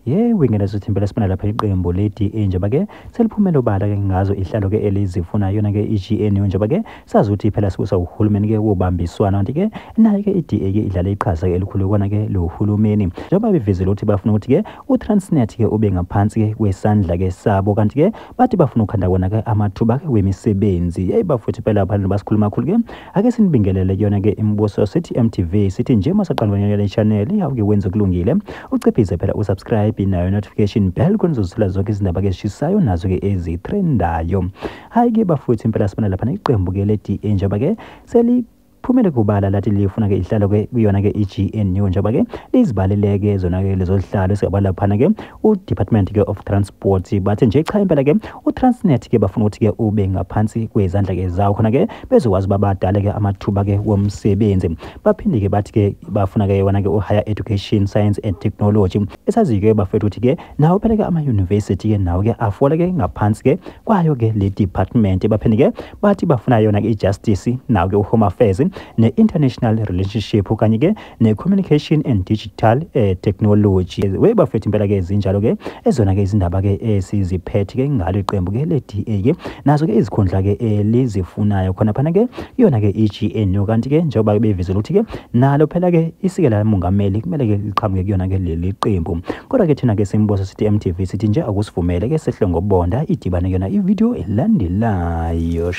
Ye wingena sithi impela sibona lapha iqembu le-DA njengoba ke seliphumele obala ke ngazo ihlalo ke elizifunayo yona ke i-GNU, njengoba ke sazi ukuthi phela sikusa uhulumeni ke wobambiswano, kanti ke nayo ke i-DA ke idlala iqhaza ke elikhulu kona ke lo hulumeni, njengoba bevezile ukuthi bafuna ukuthi ke uTransnet ke ube ngaphansi ke kwesandla ke sabo, kanti ke bathi bafuna ukhanda kona ke amathuba ke wemisebenzi. Hey bafuthu phela abantu basikhuluma kakhulu ke, ake sinibingelele kuyona ke imibuso sithi MTV, sithi nje masaqala le channel awuke wenze kulungile, uciphize phela usubscribe nayo notification bell khona uzozithola zonke izindaba ke ezishisayo nazo ke ezitrendayo. Hayi ke bafuthu impela sibona lapha iqembu ke le-DA njengoba ke seliphumele kubala lathi lifuna ke ihlalo ke kuyona ke i-GNU, njengoba ke lizibaleleke zona ke lezo zihlalo singabala laphana ke u-Department ke of Transport. Bathi nje cha impela ke uTransnet ke bafuna ukuthi ke ube ngaphansi kwezandla ke zawo khona ke bezokwazi uba badale ke amathuba ke womsebenzi. Baphinde ke bathi ke bafuna ke yona ke u-Higher Education, Science and Technology, esaziyo ke bafethu ukuthi ke nawo phela ke ama-university ke nawo ke afole ke ngaphansi ke kwayo ke le department. Baphinde ke bathi bafuna yona ke i-Justice, nawo ke u-Home Affairs ne-International Relationship kanye ke ne-Communication and Digital Technology. We bafethu impela ke zinjalo ke ezona ke izindaba ke esiziphethe ke ngalo iqembu ke le-DA ke nazo ke izikhundla ke elizifunayo khona phana ke iyona ke i-GNU, kanti ke njengoba bevezile ukuthi ke nalo phela ke isikela mongameli kumele ke liqhamuke kuyona ke leli qembu. Kodwa ke thina ke simbuso sithi MTV sithi nje akusivumele ke sehle ngobonda idibane yona ivideo elandelayo.